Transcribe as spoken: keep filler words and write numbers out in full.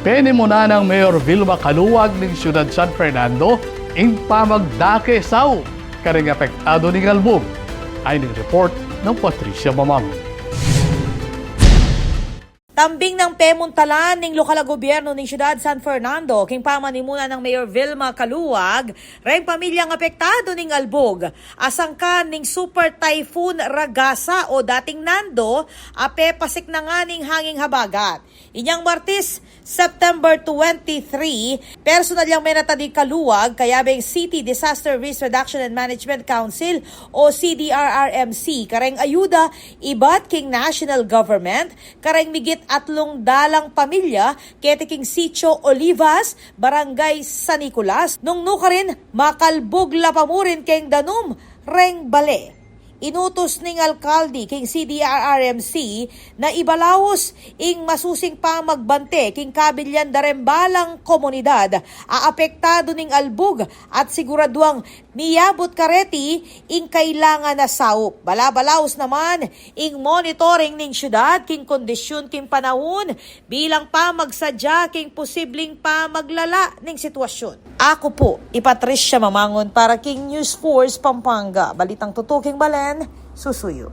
Penimunan nang Mayor Vilma Caluag ning Syudad San Fernando ing pamagdake saup karing apektadu ning albug. Ayni ing report nang Patricia Mamang. Tambing nang pemuntalan ning lokal a gobyerno ning Syudad San Fernando king pamanimunan nang Mayor Vilma Caluag reng pamilyang apektadu ning albug a sangkan ning Super Typhoon Ragasa o dating Nando a pepasik na ngan ning hanging habagat. Inyang Martes, September twenty-three, personal yang menatad i Caluag kayabe ing City Disaster Risk Reduction and Management Council o C D R R M C kareng ayuda ibat king national government kareng migit atlung dalang pamilya keti king Sitio Olivas, Barangay San Nicolas, nung nukarin makalbug la pa murin keng danum reng bale. Inutus ning alkalde king C D R R M C na ibalaus ing masusing pamagbante king kabilyan da reng balang komunidad a apektadu ning albug at siguraduang miyabut kareti ing kailangan a saup. Balabalaus naman ing monitoring ning syudad king kondisyun king panahun bilang pamagsadya king posibleng pamaglala ning sitwasyun. Aku pu i Patricia Mamangun para king News Force Pampanga. Balitang tutuking balen, susuyu.